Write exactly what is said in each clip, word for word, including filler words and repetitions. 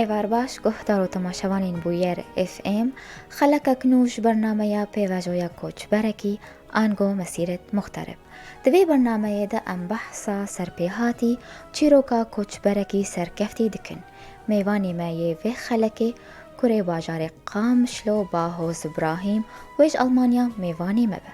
Êvar baş, guhdar û temaşevanên Bûyer F M, xelekek nû ji bernameya Pêvajoya Koçberekî, ango Mesîret Muxterib. Di vê bernameyê de em behsa serpêhatî çîroka koçberekî serkeftî dikin. Mêvanê me yê vê xelekê kurê bajarê Qamişlo Bahoz Brahîm wê ji Almanya mêvanê me be.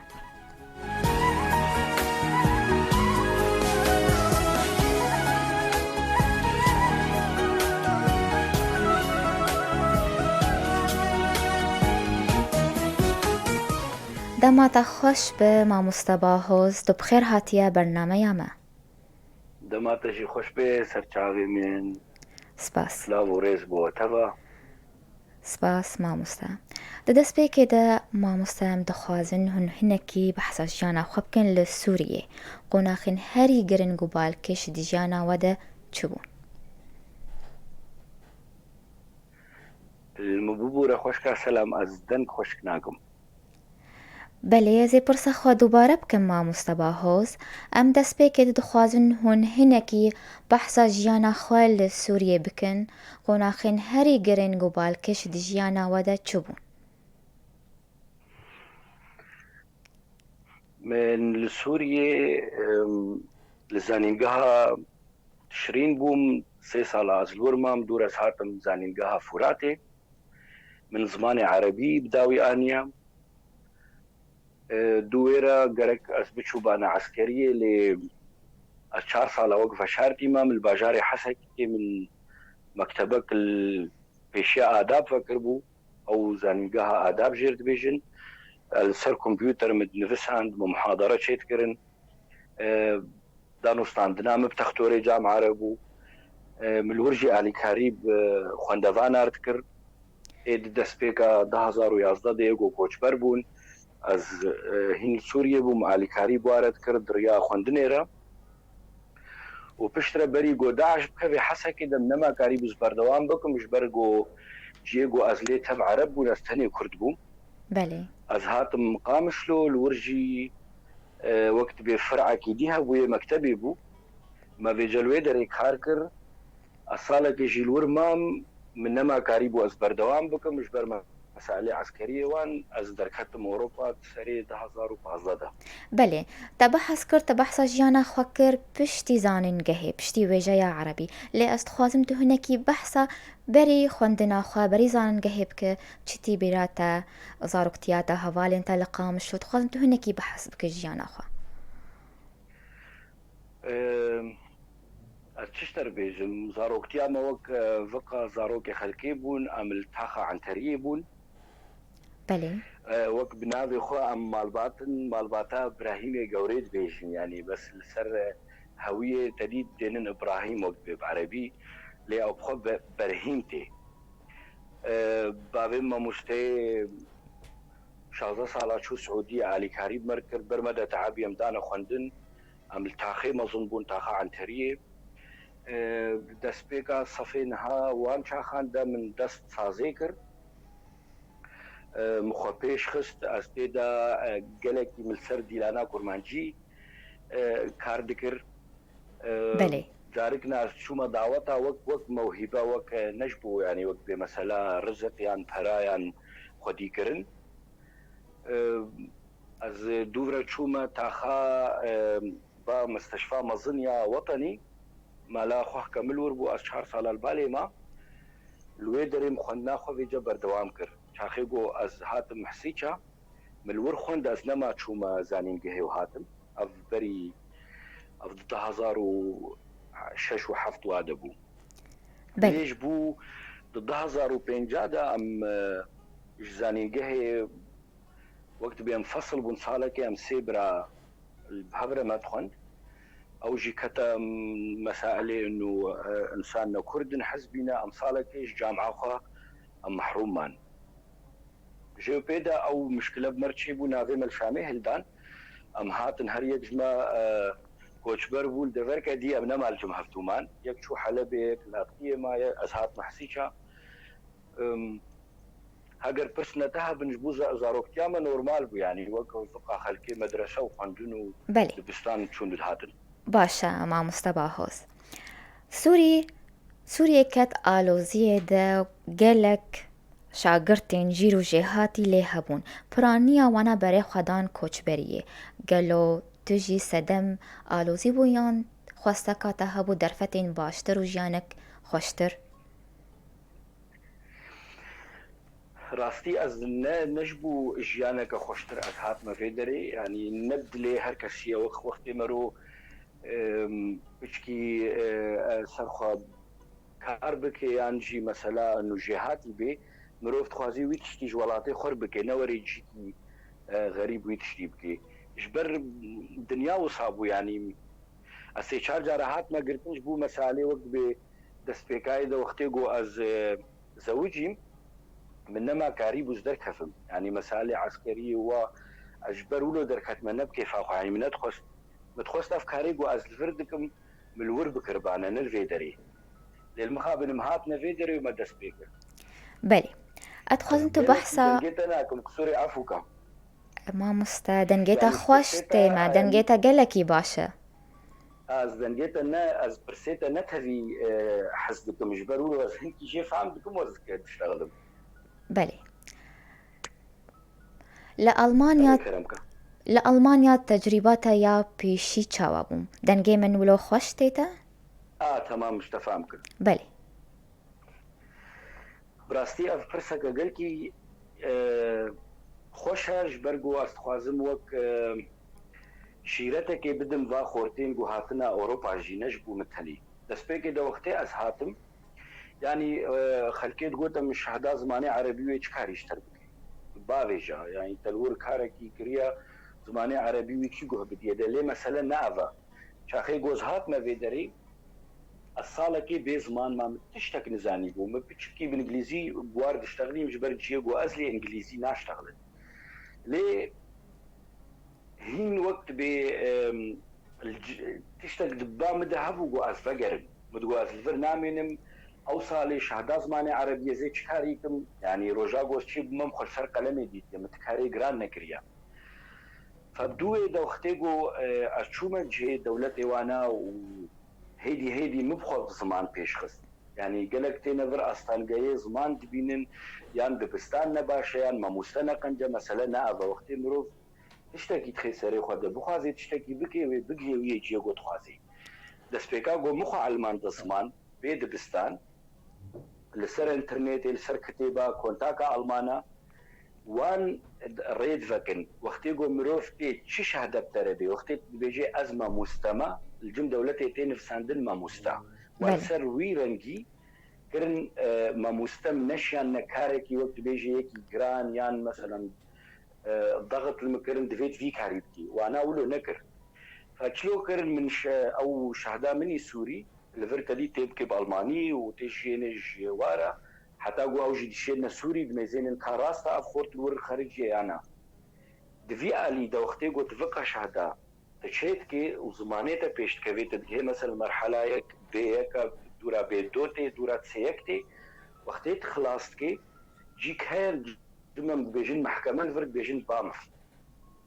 Dema te xweş be, mamoste Bahoz, tu bi xêr hatiye bernameya me. Dema te jî xweş be, serçavê min. Spas. Silav û rêz bo we teva. Spas, mamoste. Di destpêkê de, mamoste, em dixwazin hûn hinekî behsa jiyana xwe bikin li Sûriyê. Qonaxên herî giring û balkêş di jiyana we de çi bûn? Li min bibûre xweşka Selam, ez deng xweşik nakim. Belê, ez ê pirsa xwe dubare bikim, mamoste Bahoz. Em destpêkê de dixwazin hûn hinekî behsa jiyana xwe li Sûriyê bikin. Qonaxên herî giring û balkêş di jiyana we de çi bûn? Min li Sûriyê, em, li zanîngeha Tişrîn bûm, sê sala ez li wir mam, dûr ez hatim zanîngeha Furatê. Min zimanê erebî bi dawî aniya. E, dû wê re gerek ez biçûbana eskeriyê, lê ez çar sala wek veşartî mam. Li bajarê Hesekê min mektebek li pêşiya adab vekiribû. Ew zanîngeha adab jêr dibêjin. Li ser kompûter min dinivisand, min muhadere çêdikirin. E, danûstandina min bi textorê cam ereb bû. E, min li wir jî alîkarî bi xwendevan ard kir. Ê di destpêka du hezar û yazdeh de yê ku koçber bûn. Ez, e, hîn li Sûriyê bûm, alîkarî bi wan re dikir di riya xwendinê re. Û piştre berî ku DAIŞ bikeve Hesekê de nema karîbû ez berdewam bikim, ji ber ku cihê ku ez lê tev ereb bûn, ez tenê kurd bûm. Belê. Ez hatim Qamişlo, li wir jî, e, wek dibê firekî dî hebûye, mektebê bû. Me vêce li wê derê kar kir. Ez salekê jî li wir mam, min nema karîbû ez berdewam bikim, ji ber meselê eskeriyê wan, ez derketim Ewropa di serê du hezar û pazdeh de. Belê, te behs kir, te behsa jiyana xwe kir piştî zanîngehê, piştî wêjeya erebî. Lê ez dixwazim tu hinekî behsa berî xwendina xwe, berî zanîngehê bike, çi tî bîra te, zaroktiya te, hevalên te li Qamişlo, dixwazim tu hinekî behs bike jiyana xwe. Em, ez çi ji te re bêjim? Zaroktiya me wek, e, vika zarokê xelkê bûn, em li taxa Enteriyê bûn. Belê. E, wek bi navê xwe em malbat in, malbata Birahîmê Gewrê dibêjin, yanî bes li ser, e, hewiyê te dît dênin Ibrahîm wek dibê bi erebî, lê ew bi xwe be-, Berhîm tê. E, bavê mamosteyê şazdeh sala çû Siûdiyê, alîkarî bi me re kir, ber me de teebî em dane xwendin. Em li taxê mezin bûn, taxa Enteriyê. E, destpêka sefê niha wan çaxan de min dest sazê kir. E, min xwe pêş xist, ez tê de, e, gelekî min li ser dîlana kurmancî, e, kar dikir. E, Belê. Carik na ez çûme daweta wek, wek mewhîbe, wek, e, ne ji bo, yanî wek bê mesela rizik yan pera yan xwedîkirin. E, ez dûvre çûme taxa, e, ba Misteşfa Mezin ya Wetenî, mala xwe heke min li wir bû, ez çar sala li balê ma. Li wê derê min xwendina xwe vêce berdewam kir. Çaxê ku ez hatim Mihsîça, min li wir xwend, ez nema çûme zanîngehê û hatim. Ev berî, ev di du hezar û şeş û heft wa de bû. Belê. Lê ji bo di du hezar û pênc de em, e, ji zanîngehê wek dibê em fesil bûn, salekê em sê bira bi hev re me dixwend. Ew jî kete em mesailê û, e, însan ne kurd in, hizbî ne, em salekê ji camia xwe em mehrûm man. Ji pê de ew mişkile bi me re çêbû, navê me li Şamê hildan. Em hatin, her yek ji me, e, koçber bû, li deverke dî em nema li cem hevdû man. Yek çû Helebê, yek Latqiyê maye, ez hatim Hesîça. Em, heger pirs ne te hebin ji bo za-, zaroktiya me normal bû, yanî wek vika xelkê medrese û xwendin û Belê. Dibistan çûn dihatin. Baş e, mamoste Bahoz. Sûrî Sûriyê ket aloziyê de gelek şagirtên jîr û jêhatî lê hebûn. Piraniya wana berê xwe dan koçberiyê. Gelo tu jî sedem alozî bû yan xwesteka te hebû derfetên baştir û jiyanek xweştir? Rastî ez ne, ne ji bo jiyaneke xweştir ez hatime vê derê. Yanî ne bi dilê her kesî ye. Wex-, wextê mero, em, piçkî, e, e, ser xwe kar bike yan jî mesela nû jêhatî bê, mirov dixwazî wî tiştî ji welatê xwe bike, ne werê cîkî, e, xerîb wî tiştî bike. Ji ber dinya wisa bû, yanî ez sê çar cara hatime girtin ji bo meselê wek dibê destpêkayê de wextê ku ez, e, zewicîm, min nema karîbû ez derkevim. Yanî meselê eskeriyê wa ez ji ber wilo derketime, ne bi kêfa xwe, yanî min nedixwest. Min dixwest ev karê ku ez li vir dikim, min li wir bikiribane, ne li vê derê. Lê li mixabin min hatine vê derê û me dest pê kir. Belê. Ez dixwazim tu Gelek behsa dengê te nakim, qisûrê efû ke. Mamoste, dengê te Yanî xweş pirsê tê te, me, em, dengê te gelekî baş e. Ez dengê te ne, ez pirsê te ne tevî, e, hez dikim. Ji ber wilo ez hinkî jê fehm dikim û ez dike diştexilim. Belê. Li Almanya, Erê kerem ke. Li Almanya tecrîba te ya pêşî çawa bû? Dengê min wilo xweş tê te? A, temam, ji te fehm kir. Belê. Bi rastî ev pirseke gelkî, e, xweş e, ji ber ku ez dixwazim wek, e, şîretekê bidim va xortên ku hatina Ewropa jî, ne ji bo min tenê. Destpêkê de wextê ez hatim, yanî, e, xelkê digot em şehda zimanê erebî wê çi karî ji ter bike? Bavêje, yanî te li wir karekî kiriye, zimanê erebî wî kî guh bidiye de, lê mesele ne ev e. Çaxê ku ez hatime vê derê, ez salekê bê ziman mam, tiştek nizanîbû. Min piçikî bi îngilîzî bi war diştexilîm, ji ber cihê ku ez lê îngilîzî naştexilin. Lê hîn wek dibê, em, li c-, tiştek di ba min de hebû ku ez vegerim. Min digot ez li vir namênim. Ew salê şehda zimanê erebiyê ez ê çi karî kim? Yanî roja ku ez çêbûme, min xwe li ser qelemê dîtiye. Min ti karê giran nekiriye. Fe bi dû wê de wextê ku, e, ez çûme cihê dewletê wana û hêdî hêdî min bi xwe bi ziman pêş xist. Yanî gelek têne vir astengehê ziman dibînin, yan dibistan ne baş e, yan mamoste ne qenc e, mesele ne ev e. Wextê mirov tiştekî dixê serê xwe de, bixwazê tiştekî bike wê, bigihê wî yê cihê ku dixwazê. Destpêka ku min xwe elmand ziman, bê dibistan, li ser înternetê, li ser kitêba, kontaka Almana, wan rê divekin. Wextê ku mirov tê çi şehde bi te re bê, wextê tu dibêjê ez mamoste me, li cim dewletê tê nivîsandin mamoste. Wan Belê. ser wî rengî kirin, e, mamoste min neşiyandine karekî wek dibêjê yekî giran yan meselen, e, daxit li min kirin, divê tu vî karî bikî. Wana wilo nekir. Fe çilo kirin min şe-, ew şehda min î Sûrî, li vir te dî tê bike bi Almanî û tê jiyêne ji wa re. Heta ku ew jî dişêne Sûrî, dimêzênin ka rast e ev xort li wir xericiye ya na. Di vî alî de wextê ku tu vika şehda, tu çê dikê û zimanê te pêş dikevê, tu digihê mesela merhala yek, B yek e, dûra B du tê, dûra C yek tê. Wextê tu xilas dikê, cîk heye, dime em dibêjin mehkeme, li vir dibêjin Bahnhof.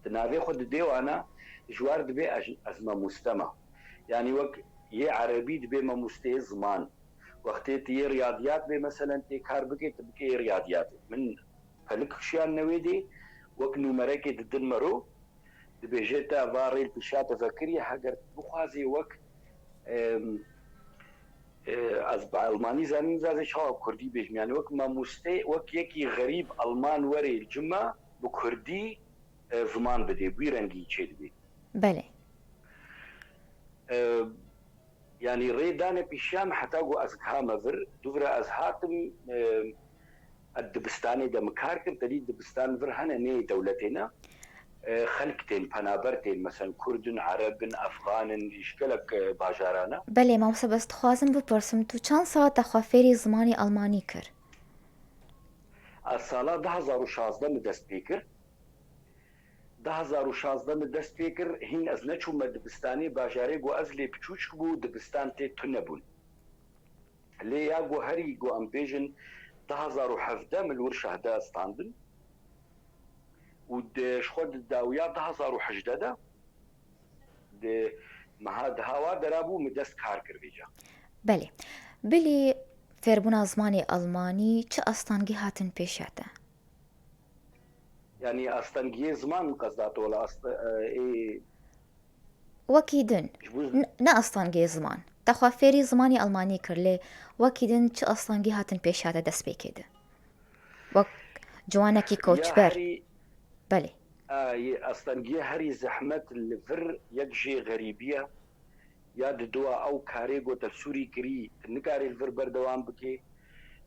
Di navê xwe didê wana, ji war dibê ez, ez mamoste me. Yanî wek yê erebî dibê mamosteyê ziman. Wextê tu yê riyadiyat bê, meselen tê kar bikê, tu bikê yê riyadiyatê. Min pelik kişiyandine wê dê, wek nûmerekê didin mero, dibêje te va rê li pêşiya te vekiriye, heger tu bixwazê wek, em, e, ez bi Almanî zanim, zazê çawa bi Kurdî bêjim. Yanî wek mamoste, wek yekî xerîb Alman werê li cim me bi Kurdî, e, ziman bidê, bi wî rengî çê dibê. Belê. E, Yanî rê dane pêşiya min heta ku ez gihame vir. Dûvira ez hatim, e, ez dibistanê de min kar kir, te dî dibistan vir hene, nê dewletê ne. E, xelk tên, penaber tên, meselen Kurd in, Ereb in, Efxan in, ji gelek, e, bajaran e. Belê, mamoste, bes dixwazim bipirsim, tu çend sala te xwe fêrî zimanê Almanî kir? Ez sala du hezar û şazdeh min dest pê kir. Du hezar û şazdeh min dest pê kir, hîn ez neçûme dibistanê, bajarê ku ez lê biçûçik bû, dibistan tê tune bûn. Lê ya ku herî ku em bêjin du hezar û hevdeh min li wir şehde standin û di, ji xwe di dawiya du hezar û hejdeh de, di meha diha wa dera bû, min dest kar kir vêca. Belê. Bilî fêrbûna zimanê almanî çi astengî hatin pêşiya te? Yanî astengiyê ziman qezda te wela ast-, e, ê Wekî din, Ji bo n-, ne astengiyê ziman. Te xwe fêrî zimanê almanî kir, lê wekî din çi astengî hatin pêşiya te destpêkê de? Wek ciwanekî Ya koçber. herî, Belê. a, yê astengiye herî zehmet li vir yek jê xerîbiye. Ya di dua ew karê ku te li Sûrî kirî, tu nikarî li vir berdewam bikî.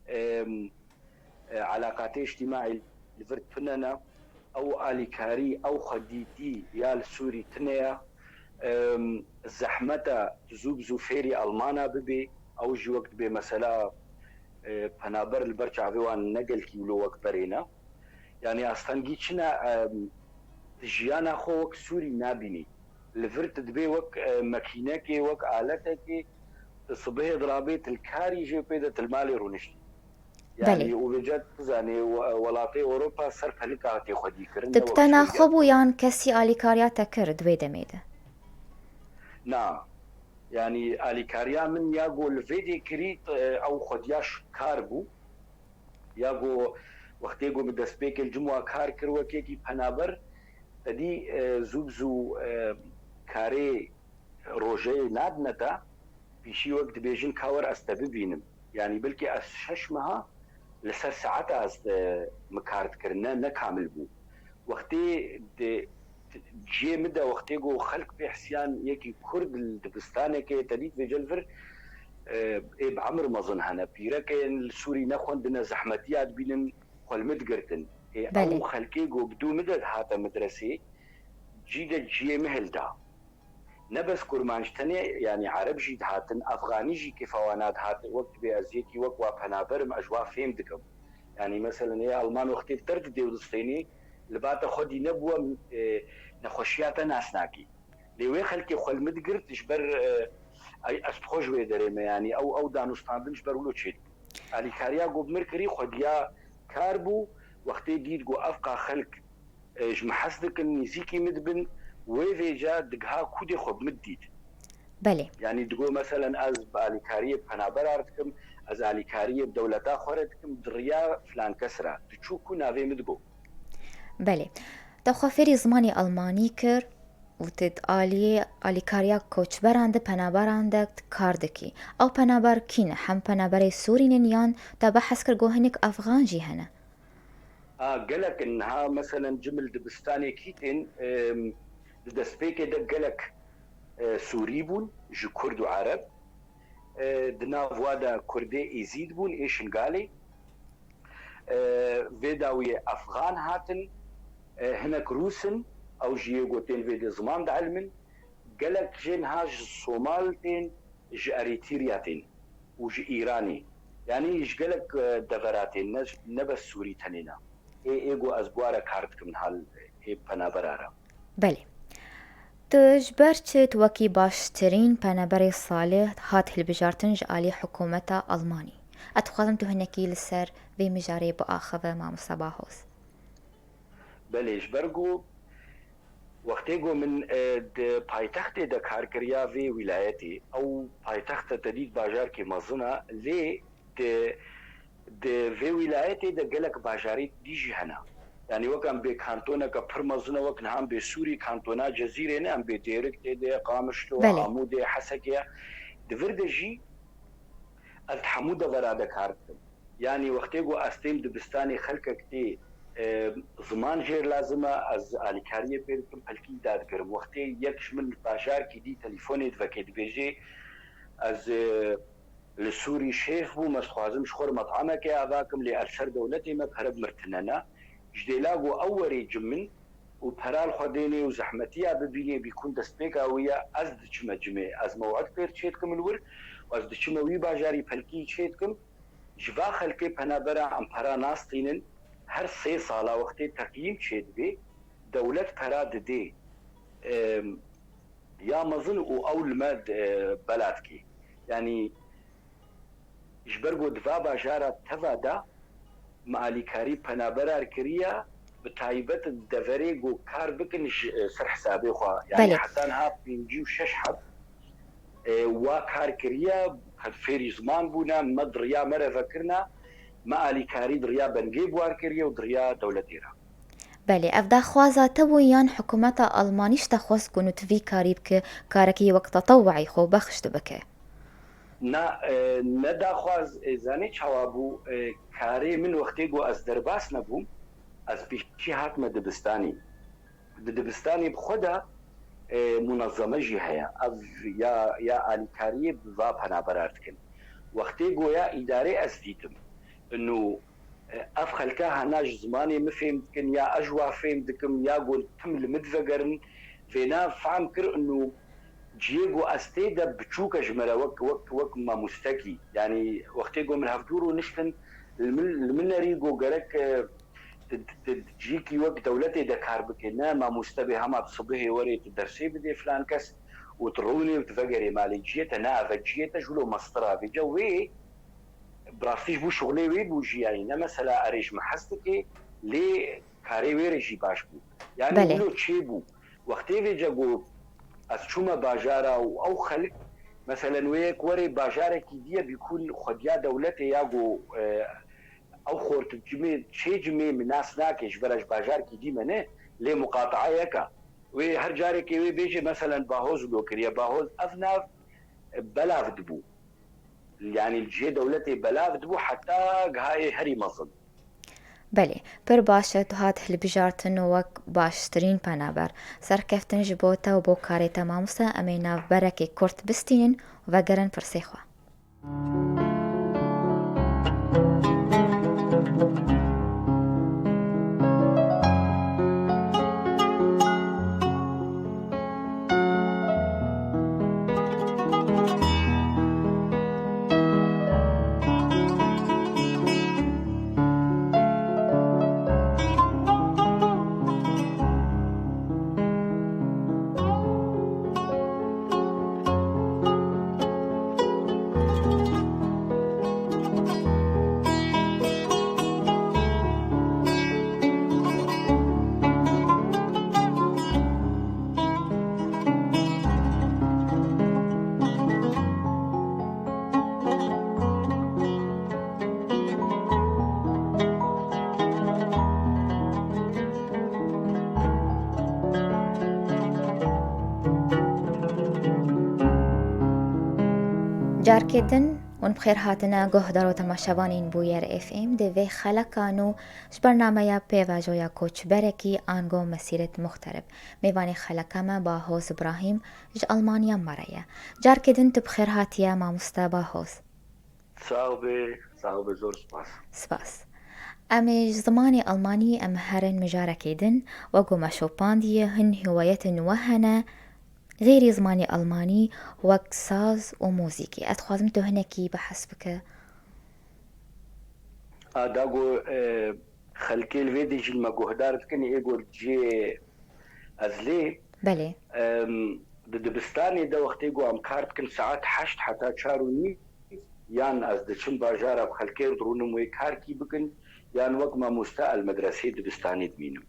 Em, e, elaqatê îctîmaî li vir tune ne. Ew alîkarî, ew xwedîtî ya li Sûrî tune ye. Em, zehmet e tu zû bi zû fêrî Almana bibî. Ew jî wek dibê mesela, e, penaber li ber çavê wan ne gelkî wilo wek berê ne. Yanî astengî çi ne, em, tu jiyana xwe wek Sûrî nabînî. Li vir tu dibê wek, e, mekînekê, wek aletekê, tu sibihê dirabê, tu li karî jê pê de, tu li malê rûniştî. Belê. Yanî û vêca tu zanî, we-, welatê Ewropa ser pelika hatiye xwedî kirin, Di ne bi wek te naxwe Sûriye. bû yan kesî alîkariya te kir di wê demê de? Na. Yanî alîkariya min ya ku li vê dê kirî, e, ew xwediya ş-, kar bû. Ya ku wextê ku min destpêkê li cim wa kar kir wekekî penaber, te dî, e, zû bi zû, e, karê rojeyê nadine te, pîşî wek dibêjin ka wer ez te bibînim. Yanî belkî ez şeş meha li ser saeta ez, e, min kar dikirin, ne, ne kamil bû. Wextê di, ciyê min de wextê ku xelk pê hisiyan yekî Kurd li dibistanekê te dît vêca li vir, e, ê bi emir mezin hene. Pîrekên li Sûrî nexwendine, zehmetiya dibînin, xwe li min digirtin. Ê, Belê. ew xelkê ku bi dû min de dihate medresê, cî de ciyê min hilda. Ne bes Kurmanc tenê, yanî Ereb jî dihatin, Efxanî jî kêfa wana dihat, wek dibê ez yekî wek wa penaber im, ez ji wa fêm dikim. Yanî meselen ê Alman wextê bi te re didê û distênê, li ba te xwedî nebûwe, e, nexweşiya te nas nakî. Lê wê xelkê xwe li min digirt ji ber, e, ay, ez bi xwe ji wê derê me, yanî ew, ew danûstandin ji ber wilo çêdibû. Alîkariya ku bi min kirî xwediya kar bû, wextê dît ku evqa xelk e, ji min hez dikin, nêzîkî min dibin, wê vêca digiha kûdê xwe bi min didît. Belê. Yanî digot, meselen, ez bi alîkariyê penabera re dikim, ez alîkariyê dewleta xwe re dikim, di riya filan kes re. Diçû ku navê min digot. Belê. Te xwe fêrî zimanê almanî kir û tu di aliyê alîkariya koçberan de, penaberan de kar dikî. Ew penaber kî ne? Hem penaberê Sûrî nin yan te behs kir ku hinek Efxan jî hene? A, gelek in. Niha, meselen, cim li dibistanê kî tên, em, di destpêkê de gelek, e, Sûrî bûn, ji Kurd û Ereb. E, di nav wa de Kurdê Êzîd bûn, ê Şingalê. E, vê dawiyê Efxan hatin, e, hinek Rûs in, ew jî yê ku tên vê dê ziman dielmin. Gelek jê niha ji Somal tên, ji Erîtîrya tên û ji Îranê. Yanî ji gelek, e, devera tên, ne, ne bes Sûrî tenê ne. Ê, ê ku ez bi wa re kar dikim niha, ê penabera re. Belê. Tu ji ber çi tu wekî baştirîn penaberê salê hat hilbijartin ji alî hikûmeta Almanî? Ez dixwazim tu hinekî li ser vê mijarê biaxive, mamosta Bahoz. Belê, ji ber ku wextê ku min, e, di paytextê de kar kiriya vê wîlayetê, ew paytext te dît bajarekê mezin e, lê di, di vê wîlayetê de gelek bajarê dî jî hene. Yanî wek em bê kantoneke pir mezin e, wek niha em bê Sûrî, kantona Cezîrê ne, em bê Dêrik tê de, Qamişlo, Belê. Amûdê, Hesekê. Di vir de jî ez di hemû devera de kar dikim. Yanî wextê ku ez têm dibistanê xelkek tê, e, ziman jêr lazim e, ez alîkariyê pê dikim, pelkî dadigirim. Wextê yek ji min bajarekî dî telîfonê diveke, dibêjê, ez, e, li Sûrî şêf bûm, ez dixwazim ji xwe re met'amekê ava kim, lê ez ser dewletê me pere bi mir tine ne. Ji dêla ku ew werê cim min û pera li xwe dênê û zehmetiya bibînê, bîkûn destpêka wî ye, ez diçime cimê, ez mew'id pê re çêdikim li wir û ez diçime wî bajarî pelkî çêdikim. Ji va xelkê penabera em pera nastînin, her sê sala wextê teqyîm çêdibê, dewlet pera didê, em, ya mezin û ew li me, e, bela dikê. Yanî ji ber ku di va bajara teva de me alîkarî penabera re kiriye, bi taybet deverê ku kar bikin ji, e, ser hesabê xwe. Yanî Belê. heta niha pêncî û şeş heb, e, wa kar kiriye, qet fêrî ziman bûne, me di riya me re vekirine, me alîkarî di riya bengê bi wan kiriye û di riya dewletê re. Belê, ev daxwaza te bû yan hikûmeta Almanî ji te xwest ku nû tu vî karî bike, karekî wek tetewu'î xwe bexş tu bike? Na, e, ne daxwaz, e, zanî çawa bû, e, karê min wextê ku ez derbas nebûm, ez pêşî hatime dibistanê. Di dibistanê bi xwe de, e, munezeme jî heye. Ev ya, ya alîkariyê bi va penabera dikin. Wextê ku ya îdarê ez dîtim, inu, e, ev xelka hena ji zimanê min fêm dikin, ya ez ji wa fêm dikim, ya ku tim li min divegerin, vêna fehm kir, inu ciyê ku ez tê de biçûk e ji me re wek, wek, wek mamostekî. Yanî wextê ku min hevdû rûniştin, li min, li min nerî ku gerek, e, di, di, di ciyekî wek dewletê de kar bike, ne mamoste bê hema di sibihê were tu dersê bidê filan kes û tu rûnê û tu vegerê malê. Ciyê te ne ev e, ciyê te ji wilo mestir a. Vêca wê bi rastî ji bo şixulê wê bû jî, yanî ne mesela erê ji min hez dike, lê karê wê re jî baş bû. Yanî Belê. wilo çê bû. Wextê vêca ku ez çûme bajara û ew xelk, meselen wê yek were bajarekî diye bîkûn xwediya dewletê ya ku, e, ew xort cimê, çê cimê min nas nake, ji vera ji bajarkî dî me ne, lê muqataa yek e. Wê her carekê wê bêje, meselen, Bahoz lo kiriye. Bahoz ev nav, e, belav dibû. Yanî li cihê dewletê belav dibû heta gihayê herî mezin. Belê, pir baş e, tu hat hilbijartin wek baştirîn penaber. Serkeftin ji bo te û bo karê te mamoste, em ê navberekê kurt bistînin û vegerin pirsê xwe. Carkê din hûn bi xêr hatine guhdar û temaşevanên Bûyer F M. Di vê xeleka nû ji bernameya Pêvajoya Koçberekî ango Mesîret Muxterib, mêvanê xeleka me Bahoz Ibrahîm ji Almanya me re ye. Carkê din tu bi xêr hatiye mamoste Bahoz. Sax be, sax be, zor spas. Spas. Em ê ji zimanê Almanî em herin mijarekê din, wek ku me şopandiye, hin hiwayetên we hene, xêrî zimanê Almanî, wek saz û muzîkê. Ez dixwazim tu hinekî behs bike. A, da ku, e, xelkê li vê dijî me guhdar dikin, ê ku cihê ez lê. Belê. Em, di dibistanê de wextê ku em kar dikin saet heşt heta çar û nîv, yan ez diçim bajara bi xelkê re dirûnim wê karkî bikin, yan wek mamoste el medresê dibistanê dimînim.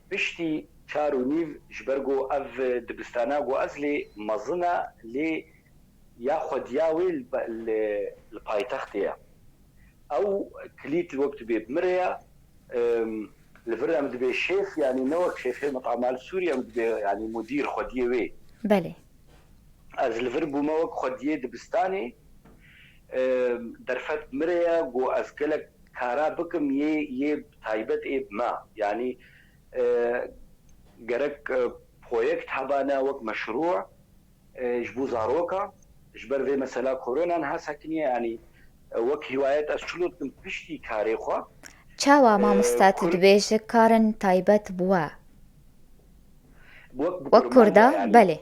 Piştî çar û nîv, ji ber ku ev dibistana ku ez lê mezin e, lê ya xwediya wê li, li, li paytextê ye. Ew kilît wek dibê bi min re ye. Em, li vir em dibê şêf, yanî ne wek şêfê metama li Sûriye, em dibê, yanî mudîr xwediyê wê. Belê. Ez li vir bûme wek xwediyê dibistanê. Em, derfet bi min re ye, ku ez gelek kara bikim, yê, yê taybet ê bi me. Yanî, e, gerek, e, proyekt hebane wek meşrû, e, ji bo zaroka, ji ber vê mesela koronan ha sekiniye, yanî, e, wek hiwayet ez çilo dikim piştî karê xwe. Çawa, e, mamoste, tu Kurd dibêje karin taybet bi we? Wek bi Wek Kurdan Kurda, de, yanî, belê.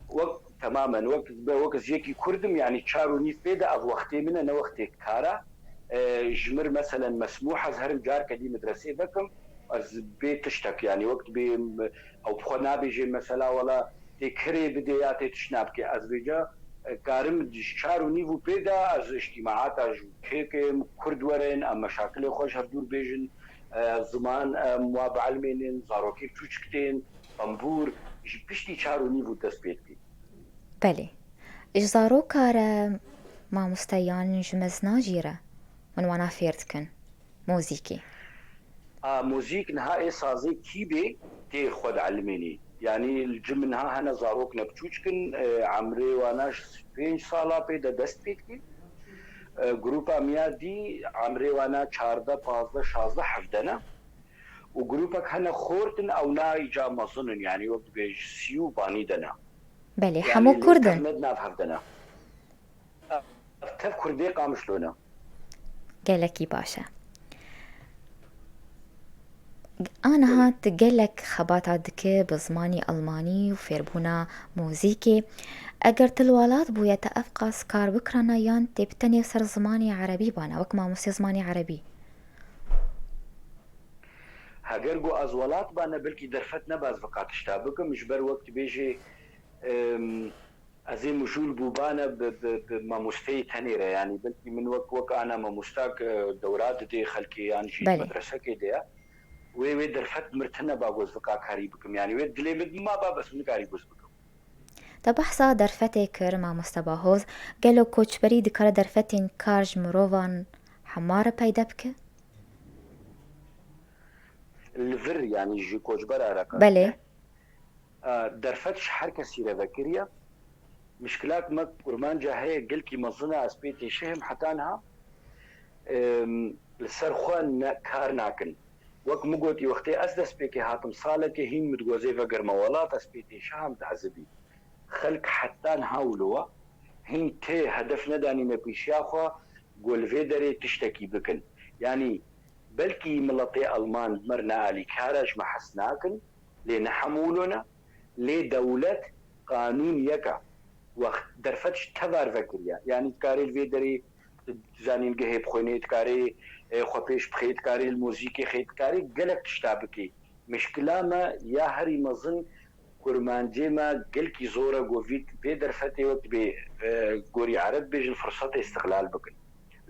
Wek, temamen, wek, wek ez yekî Kurd im, yanî çar û nîv pê de ev wextê min e, ne wextê kara. E, ji mir, meselen, mesmûh ez herim carke dî medresê vekim, ez bê tiştek, yanî wek dibê, m-, ew bi xwe nabêjê, mesela, wela tê kirê bidê ya tê tişna bikê. Ez vêca, e, karim ji çar û nîv û pê de ez îctîmaata ji kêkê em Kurd werin, em meşakilê xwe ji hevdûr bêjin, e, ziman, e, em wa bielmênin, zarokê çûçik tên, tembûr, ji piştî çar û nîv û dest pê dikê. Belê. Ji zaroka re Mamoste, yan ji mezina jî re hûn wana fêr dikin muzîkê? A, muzîk niha ê sazê kîbê tê xwe dielmênî. Yanî li cim niha hene zarok ne biçûçk in, e, emrê wana ji pênc sala pê de dest pê dikê. E, grupa miya dî emrê wana çardeh, pazdeh, şazdeh, hevdeh ne. Û grupek hene xort in, ew na îca mezin in, yanî wek dibêj sî û banî de ne. Belê, yanî hemû lê kurd in. Tevne di nav hev de ne. Ev tev kurdê Qamişlo ne. Gelekî baş e. Aniha tu gelek xebata dike bi zimanî almanî û fêrbûna muzîkê. Eger tu li welat bûye, te ev qas kar bikirana yan tê bi tenê ser zimanê erebî bana, wek mamostê zimanê erebî? Heger ku ez welat bane, belkî derfet neba ez vika tişta bikim, ji ber wek dibêjê, em, ez ê mijûl bûbane bi, bi, bi mamosteyê tenê re, yanî belkî min wek, wek ana mamosta ke dewra didê xelkê yan jî Belê. medresekê de ye. Wê, wê derfet mir tine ba ku ez vika karî bikim. Yanî wê dilê min ma ba bes min nikarî ku ez bikim. Te behsa derfetê kir, mamoste Bahoz. Gelo koçberî dikare derfetên kar ji mirovan hema re peyde bike? Li vir, yanî ji koçbera re qas Belê. e. E, derfet ji her kesî re vekiriye. Mişkilak me kurmanca heye gelkî mezin e, ez pê têşihim heta niha, em, li ser xwe ne, kar nakin. Wek min gotî, wextê ez destpêkê hatim salekê, hîn min digot ez ê vegerime welat, ez pê têşiham, diezibî. Xelk heta niha wilo e, hîn tê hedef nedanîne pêşiya xwe, ku li vê derê tiştekî bikin. Yanî belkî miletê Alman bi me re ne alîkar e, ji me hez nakin, lê ne hemû wilo ne. Lê dewlet qanûn yek e. Wext derfet ji tevar vekiriye. Yanî dikarê li vê derê zanîngehê bixwînê, dikarê, e, xwe pêş bixê, dikarê li muzîkê xê, dikarê gelek tişta bikê. Mişkila me ya herî mezin kurmancê me gelkî zor e, ku vî, vê derfetê wek dibê, e, gorî ereb bêjin, firsetê îstixlal bikin.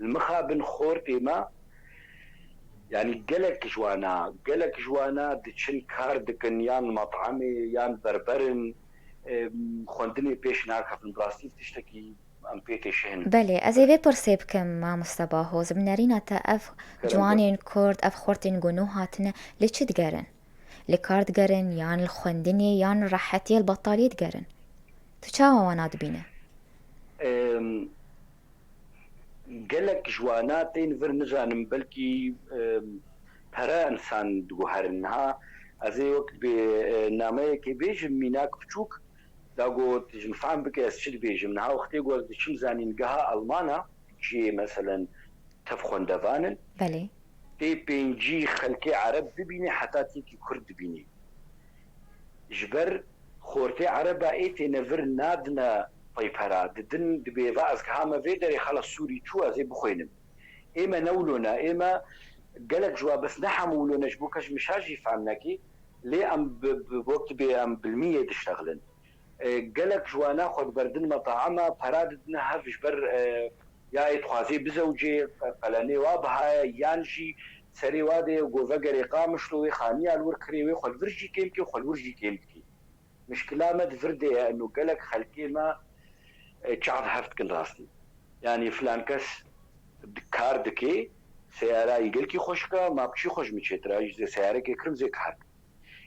Li mixabin xortê me, yanî gelek ji wana, gelek ji wana diçin kar dikin, yan metamê, yan berber in, e, xwendinê pêş nakevin. Bi rastî tiştekî em pê têşihin. Belê, ez ê vê pirsê bikim, mamoste Bahoz. Bi nerîna te ev Kerem ciwanên kurd, ev xortên ku nû hatine, li çi digerin? Li kar digerin, yan li xwendinê, yan li rehetiyê, li betaliyê digerin? Tu çawa wana dibîne? Em, gelek ji wana tên vir, nizanim, belkî, em, pere însan diguherin. Niha ez ê wek bi, e, nameyekê bêjim, mînak biçûk, da got, ji min fehm bike ez çi dibêjim. Niha wextê ku ez diçim zanîngeha Almana, cihê, meselen, tev xwendevan in. Belê. Tê pêncî xelkê ereb bibînî, heta têkî kurd dibînî. Ji ber xortê ereba ê têne vir nadine peypera. Didin dibê va ez gihame vê derê, xelas, Sûrî çû, ez ê bixwînim. Ê me ne wilo ne, ê me gelek ji wa bes ne hemû wilo ne, ji bo ke ji min şa jî fehm nekî, lê em bi, bi, wek dibê em bilmiyê diştexilin. E, gelek ji wana xwe diberdin metahema, pera didine hev ji ber, e, ya ê dixwazê bizewicê, qe-, qelenê wa biha ye, yan jî serê wa de ye, go vegerê Qamişlo, wê xaniya li wir kirê, wê xwe li vir jî kêm dikê, xwe li wir jî kêm dikê. Mişkila me di vir de ye, eno gelek xelkê me, e, çav hev dikin rastî. Yanî filan kes di-, kar dikê, seyara yî gelkî xweşik e, ma biçî xwe ji min çêtir e, ez jî zê seyarekê kirim, zê kar dikim.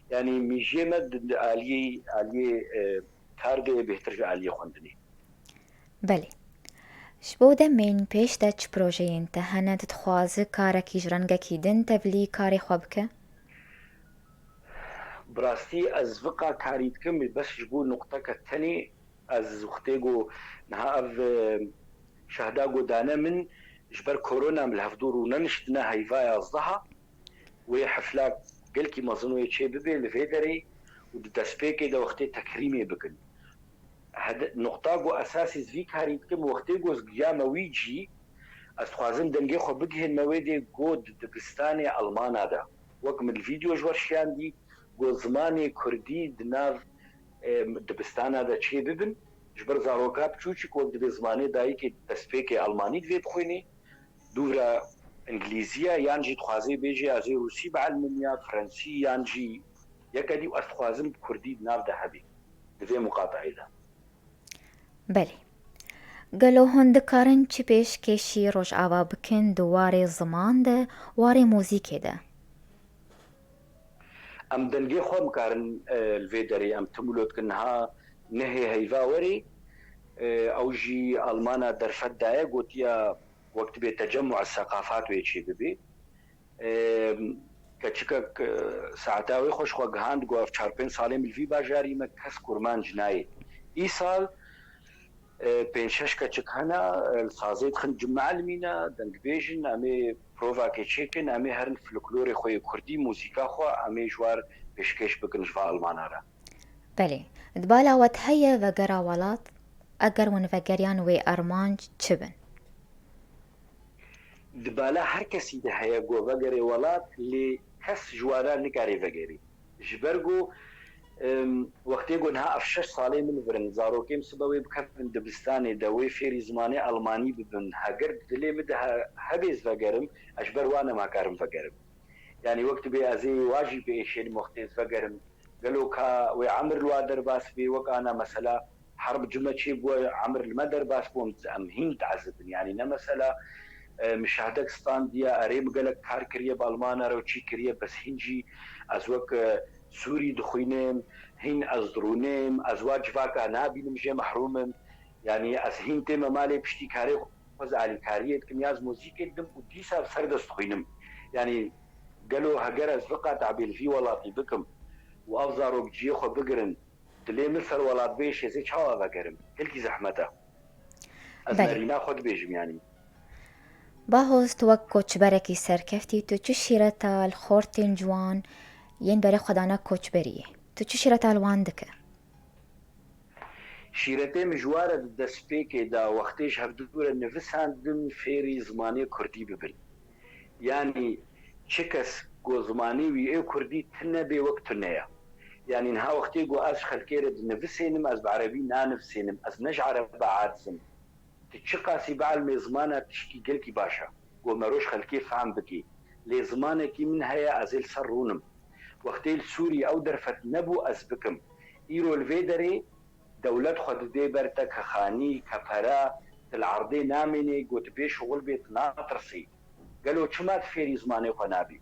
Yanî mîjiyê me di, di aliyê, aliyê, e, kar de ye bêhtir ji aliyê xwendinê. Belê. Ji bo demên pêş de çi projeyên te hene? Tu dixwazi karekî ji rengekî din tevlî karê xwe bike? Bi rastî ez vika karî dikim, bes ji bo nuqteke tenê. Ez wextê ku niha ev, e, şehda ku dane min, ji ber korona min li hevdû rûneniştine heyva yazdeha, wê hefla gelkî mezin wê çê bibe li vê derê û di destpêkê de wextê tekrîmê bikin. Hede-, nuqta ku esasî ez vî karî dikim, wextê ku ez giyame wî cî, ez dixwazim dengê xwe bigihînme wê dê ku di dibistanê Almana de, wek min li vîdeo ji we şiyandî, ku zimanê kurdî di nav, e, dibistana de çê bibin, ji ber zaroka biçûçik wek dibê zimanê dayikê destpêkê almanî divê bixwînê, dûvra îngilîzî ye, yan jî dixwazê bêjê ez ê rûsî bielmim ya frensî, yan jî yeke dî, û ez dixwazim bi kurdî di nav de hebî, di vê muqateê de. Belê. Gelo hûn dikarin çi pêşkêşî Rojava bikin di warê ziman de, warê muzîkê de? Em dengê xwe em karin, e, li vê derê em tim wilo dikin niha nehê heyva werê, e, ew jî Almana derfet daye, gotiya wek dibê tecemmu'a seqafat wê çê bibê. E, keçikek, e, saeta wê xwe ji xwe gihand, got, ev çar pênc salê min li vî bajarî me, kes kurmanc nayê. Îsal, e, pênc şeş keçik hene, e, li sazê dixin, cim meelimîne, dengbêj in, em ê provakê çêkin, em ê herin folklorê xwe yê kurdî, muzîka xwe, em ê ji war pêşkêş bikin ji va Almana re. Belê. Di bala we de heye vegera welat? Eger hûn vegeriyan wê armanc çi bin? Di bala her kesî de heye ku vegerê welat, lê kes ji wana nikare vegerê. Ji ber ku, em, wextê ku niha ev şeş salê min li vir in, zarokê min sibe wê bikevin dibistanê de, wê fêrî zimanê almanî bibin. Heger dilê min de he-, hebê ez vegerim, ez ji ber wan nakarim vegerim. Yanî wek dibê ez ê wa jî biêşênim wextê ez vegerim. Gelo ka wê emir li wa derbas bê, wek ana mesela herb cime çê bû, emir li me derbas bû, em, em hîn diezibin. Yanî ne mesela, e, min şehdek standiya, erê min gelek kar kiriye bi Almana re û çî kiriye, bes hîn jî ez wek, e, Sûrî dixwînim, hîn ez dirûnim, ez wa civaka nabînim, jê mehrûm im. Yanî ez hîn tême malê piştî karê xwe ez alîkariyê dikim ya ez muzîkê didim û dîsa bi serdest dixwînim. Yanî gelo heger ez viqat ebê li vî welatî bikim û ev zarok ciyê xwe bigirin, dilê min ser welat bêşê, ez ê çawa vegerim? Gelkî zehmet e. Ez Belê. Merîna xwe dibêjim yanî. Bahoz, tu wek koçberekî serkeftî, tu çi şîreta li xortên ciwan yên berê xwe dana koçberiyê? Tu çi şîreta li wan dike? Şîretê min ji wa re di destpêkê de wextê ji hevdû re nivisandim fêrî zimanê kurdî bibin. Yanî çi kes ku zimanê wî ê kurdî tune bê wek tune ye. Yanî niha wextê ku ez ji xelkê re dinivisênim, ez bi erebî nanivisênim, ez ne ji ereba aciz im. Tu çiqasî bielmê zimana tişkî gelkî baş e, ku mero ji xelkê fehm bikî. Lê zimanekî min heye, ez ê li ser rûnim. Wextê li Sûrî ew derfet nebû ez bikim. Îro li vê derê dewlet xwe didê ber te, ke xanî, ke pere, tu li erdê namênê, ku tu bê şixul bê, tu natirsî. Gelo çima tu fêrî zimanê xwe nabî?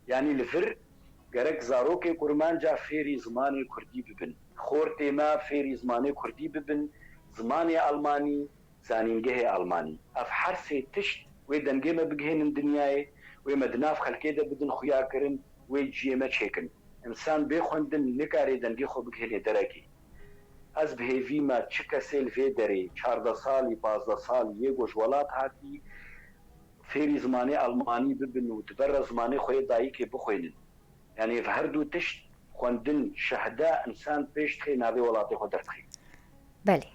Yanî li vir gerek zarokê kurmanca fêrî zimanê kurdî bibin. Xortê me fêrî zimanê kurdî bibin, zimanê almanî, zanîngehê almanî. Ev her sê tişt wê dengê me bigihênin dinyayê, wê me di nav xelkê de bidin xuyakirin, wê ciyê me çêkin. Însan bê xwendin nikare dengê xwe bigihêne derekê. Ez bi hêvî me çi kesê li vê derê çardeh salî, pazdeh salî yê ku ji welat hatî, fêrî zimanê almanî bibin û di ber re zimanê xwe yê dayikê bixwînin. Yanî ev her du tişt, xwendin, şehde, însan pêş dixê navê welatê xwe derdixê. Belê.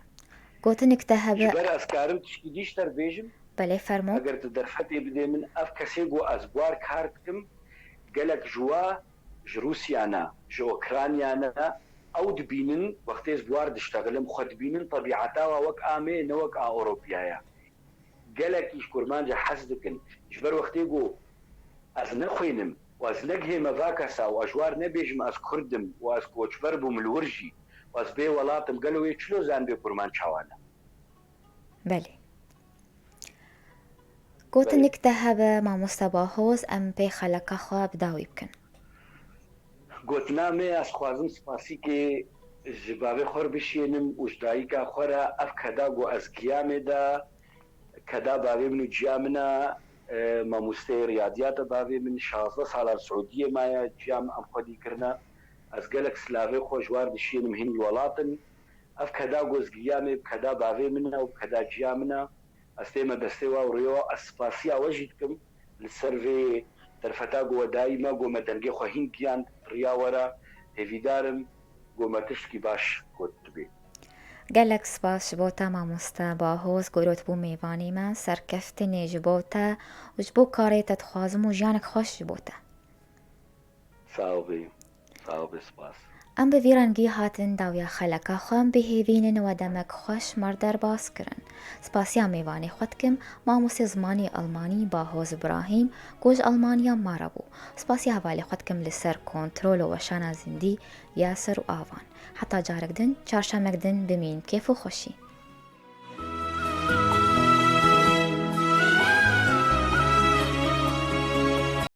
Gotinik te hebe. Ji ber ez karim tişkî dî ji te re bêjim. Belê, fermo. Eger tu derfetê bidê min, ev kesê ku ez bi war kar dikim, gelek ji wa ji Rûsya ne, ji Ukrayna ne, ew dibînin, wextê ez bi war diştexilim, xwe dibînin tebîeta wa wek a me, ne wek a Ewropiya ye. Gelekî ji kurmanca hez dikin. Ji ber wextê ku ez nexwînim û ez negihême va kesa û ez ji war nebêjim ez kurd im û ez koçber bûm li wir jî û ez bê welat im, gelo wê çilo zanibê kurmanc çawa ne? Belê. Gotinik te hebe, mamoste Bahoz, em pê xeleka xwe bi dawî bikin. Gotina me, ez xwazim spasîkê ji bavê xwe re bişiyênim û ji dayika xwe re, ev keda ku ez giya me de, keda bavê min û ciya min e, e, mamosteyê riyadiyat e bavê min, şazdeh sala li Siûdiyê maye, ciya min em xwedî kirine. Ez gelek silavê xwe ji war dişiyênim hîn li welat in. Ev keda ku ez giya me, bi keda bavê min e û bi keda ciya min e. Ez tême destê we û rêya we, ez spasiya we jî dikim. Li ser vê derfeta ku we dayî me, ku me dengê xwe hîn giyand, riya we re hêvîdar im, ku me tiştkî baş got dibê. Gelek spas ji bo te mamoste Bahoz, ku îro tu bû mêvanê me, serkeftinê ji bo te û ji bo karê te dixwazim û jiyanek xweş ji bo te. Sax bî. Sax bî, spas. Em bi vî rengî hatin dawiya xeleka xwe, em bi hêvî ne we demek xweş me re derbas kirin. Spasiya mêvanê xwe dikim, mamostê zimanê almanî Bahoz Îbrahîm, ku ji Almanya me re bû. Spasiya hevalê xwe dikim li ser kontrol û weşana zindî, Yasir û Avan. Heta carek din, çarşemek din bimîn kêf û xweşî.